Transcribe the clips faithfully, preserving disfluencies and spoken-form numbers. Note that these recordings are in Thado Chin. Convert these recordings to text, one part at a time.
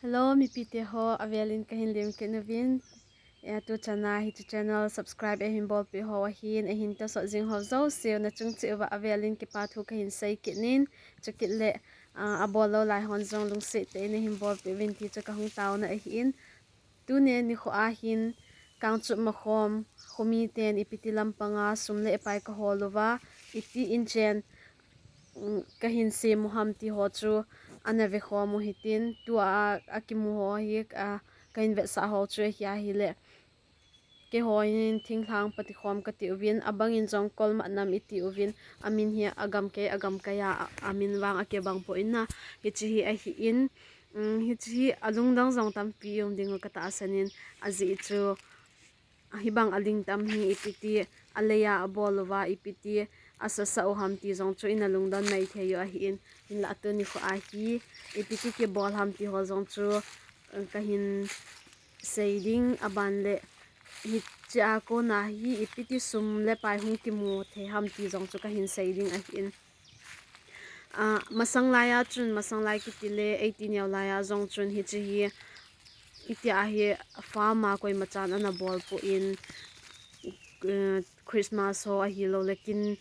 Hello, mipite ho, avelin kahin lemkit uvin. Eh, tu chana hiche channel subscribe eihin bolpeh ho ahin, eihin tosot jing ho jouse nachung cheh uva avelin kipa thu kahin seikit in, chukit le, ah, abol lou lai hon jong lungset tah in eihin bolpeh uvin ti chu kahung taona ahin. Tuni nikho a hin, Kangchup Makhom, khomiten ipi ti lampanga sum le pai kahol uva, iti inchen, mm, kahin sem u ham ti ho chu ana vekhom u hitin, tua, akimu ho hi, a, kahin vetsah ho chu ahi ahile. Keiho hin thinglhang patikhom kati uvin, abangin jong kolmah nam iti uvin, amin hi agam kei, agam kei a, a, amin vang akibang poi na, hiche hi ahin, mm, hiche hi alungdong jong tampi um ding u katahsan in, ajeh chu, hibang aling tam hi ipi ti, alei a abol uva, ipi ti asasa u ham ti jong chu ina lungdon mai thei u ahin, hinlah tuni nikho a hi, ipi ti kibol ham ti ho jong chu, eh, kahin sei ding, aban le hiche a kona hi ipi ti sum le pai hung kimu thei ham ti jong chu kahin sei ding ahin. Ah, masang lai a chun, masang lai kiti le, eighteen neo lai a jong chun hiche hi, hitia hi farm a koima chan ana bol poi, eh, Christmas ho ahilou le kin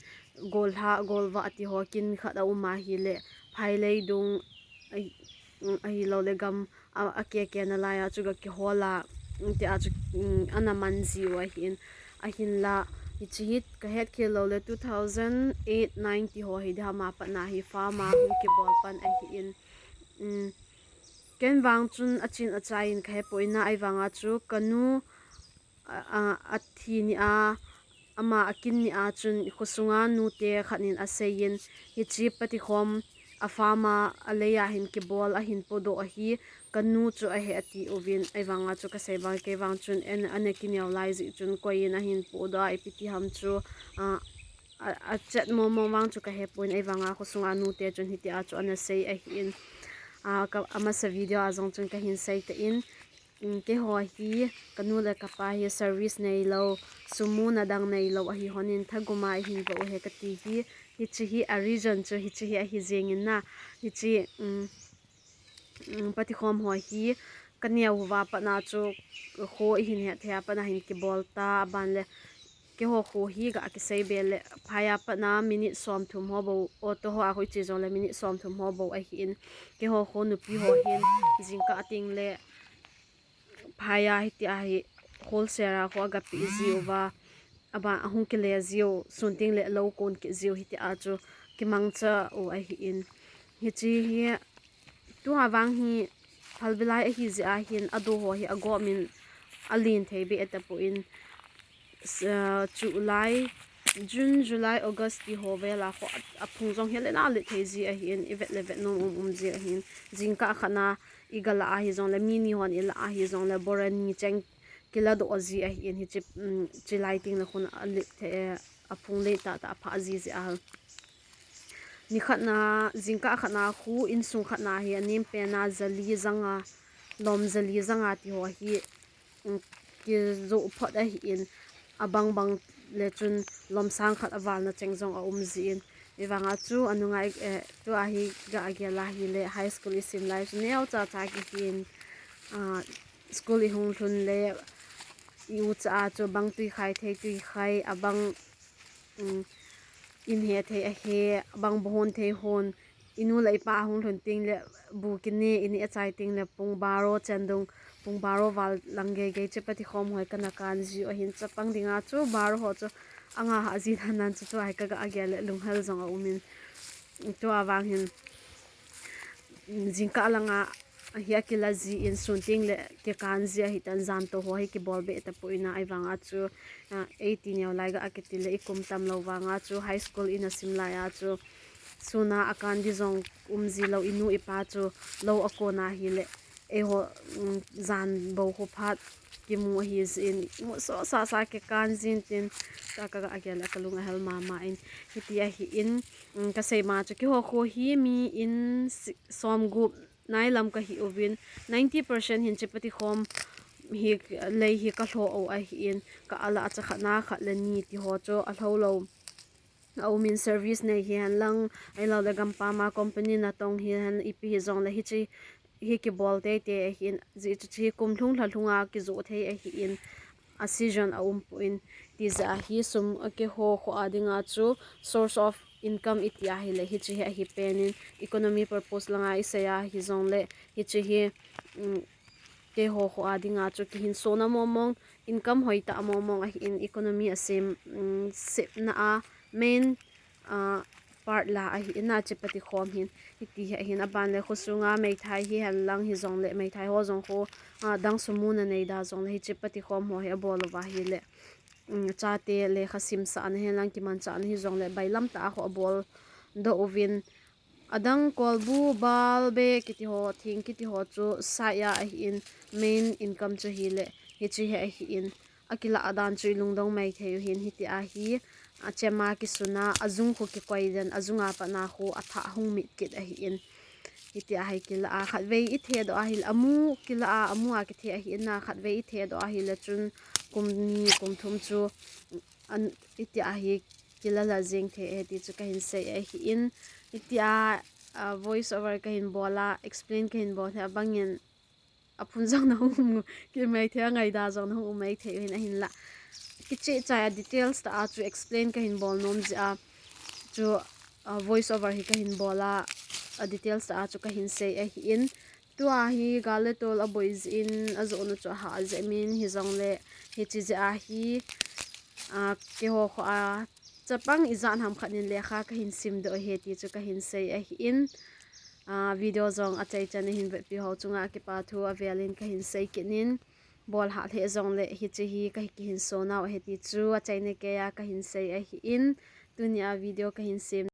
golha, golvah ti ho kin khat aum ahile, phailei dung ahi, ahilou le gam a, akeke nalai a chu ga kihol a, tia chu, um, ana man jiu ahin, ahinla, hiche hi kahet khel lou le two thousand eight nine ti ho hi diham a patna hi farm a hung kibol pan ahin, um, ken vang chun achin achai in kahe poi na, ahivanga chu kanu, a, a, athi ni a, ama akin ni a chun khosunga nute khat in aseiyin, hiche patikhom a farm a, alei a hin kibol ahin podoh ahi, kanu chu ahe ati uvin, ahivanga chu kasei vang, kei vang chun en, ana kineo lai jeh chun koi in ahin podoh a, ipi ti ham chu, a, a, achet mong mong vang chu kahe poi, ahivanga khosunga nute chun hitia chu ana sei ahin, a, ka, amasa video a jong chun kahin sei tan, um, keiho hi, kanu le kapa hi service neilou, sum muna dang neilou ahi hon in, thagum a ihin vo u ahi kati hi, hiche hi a reason chu, hiche hi ahi jeng in na, hiche, um, um, patikhom ho hi, kaneo uva patna chu, kho ihin het thei a patna hin kibol ta, aban le, keiho kho hi ga kisei be le, phai a patna minute som thum ho bou, auto ho a kho iche jong le minute som thum ho bou ahin, keiho kho nupi ho hin, jingkah teng le, phai a hitia hi wholesale a kho aga pe jiu va, aba ahung kile jiu, sun teng le lou kon kit jiu hitia chu kimangcha u ahin. Hiche hi tua vang hi phalbi lai ahi jeh a hin ado ho hi agom in alen thei be tapon, s-, ah, July, June, July, August ti ho vel a kho a, aphung jong hi alen alen thei ji ahin, ivet le vet nom um um ji ahin, jingkah khat na iga la ahi jong le, mi ni hon ila ahi jong le, bora ni cheng kila doh ji ahin, hiche, um, chilai teng le khun alen thei, eh, aphung le tah tah apha ji jeh a. Ni khat na, jingkah khat na khu, insung khat na hi anem pen a, jali jang a, lom jali jang a ti ho hi, um, kijoh phot ahin, abang bang le chun lom sang khat aval na cheng jong aum jin. Ahivanga chu anunga, eh, tua hi ga gel a hile high school isim lai chu neocha cha kihin, ah, school ihung lhun le i ucha a chu bang tui khai thei tui khai, abang, um, in he thei ahe, abang bu hon thei hon, inu le ipa ahung lhun teng le bu kine, ini achai teng le pung baro chen dung, pung baro val lang gei gei chu patikhom ho hi kana kan jiu ahin, chapang dinga chu baro ho chu anga ha ji than nan chu, tua hi kaga gel le lunghel jong aum in, tua vang hin jingkah langa hi akila jin, sun teng le kikan ji ahi tan, jan to ho hi kibol be tapon na, ahivanga chu, ah, eighteen neo lai ga kiti le ikum tam lou vanga chu high school ina sim lai a chu suna akan di jong um ji lou, inu ipa chu lou akon a hile eiho, um, jan bou khu phat kimu ahi jin, mu so sa sa kikan jin tin, ka, kaga gel le kalung ahel mama in, hiti ahin, um, kasei ma chu keiho kho hi mi in si-, som gup nai lam kahi uvin, ninety percent hin hiche patikhom hi lei hi kalho u ahin, ka ala a cha khat na khat le ni ti ho chu alho lou. Aum in service nei hihen lang, ahilou le gampam a company natong hihen, ipi hijong le hiche hi kibol teitei ahin, ajeh chu hiche hi kum lhung lha lhunga kijoh thei ahin, a season aumpoi. Tijeh a hi sum a keiho kho a dinga chu source of income iti ahile hiche hi ahi penin, economy purpose langa isei a hijongle hiche hi, um, keiho kho a dinga chu kihinsona mong mong, income hoitah mong mong ahin, economy asem, um, sepna a main, ah, part la ahin, hiche pati khom hin. Hiti hi ahin, aban le khosunga meithai hihen lang hijongle, meithai ho jong kho, ah, dang sum muna neida jongle hiche pati khom ho hi abol uva ahile, um, chate lekha simsahna hihen lang kimanchahna hijongle bailam tah a kho abol doh uvin, adang kolbu, bal, beh kiti ho, thing kiti ho chu side a ahin, main income chu hile hiche hi ahin, akilah dan chu ilungdong mai thei u hin. Hiti a hi, achema kisuna, ajung khu kikoi den, ajunga patna khu athah hung mit kit ahin. Hiti a hi kilah a, khatvei ithedoh ahile, amu kilah a, amu a kithe ahin, khatvei ithedoh ahile chun kum ni, kum thum chu, an, hiti a hi kila la jeng thei ahi ti chu kahin sei ahin. Hiti a, ah, voice over kahin bol a, explain kahin bol hi abangin aphun jong nahung um, kimai thei a ngaida jong nahung um mai thei u hin ahinla. Kicheh chai a details tah a chu explain kahin bol nom jeh a chu, ah, voice over hi kahin bol a, a details tah a chu kahin sei ahin. Tua hi gal le tol aboi jeh in, ajohna chu ahah jeh min hijongle, hiche jeh a hi, ah, keiho kho a chapang ijat ham khat in lekha kahin simdoh ahi ti chu kahin sei ahin. Ah, video jong achaichan nahin vetpi ho chunga kipa thu avelin kahin sei kit in, bol hah lheh jongle hiche hi kahin kihinsonau ahi ti chu achaina keiya kahin sei ahin. Tunia video kahin sem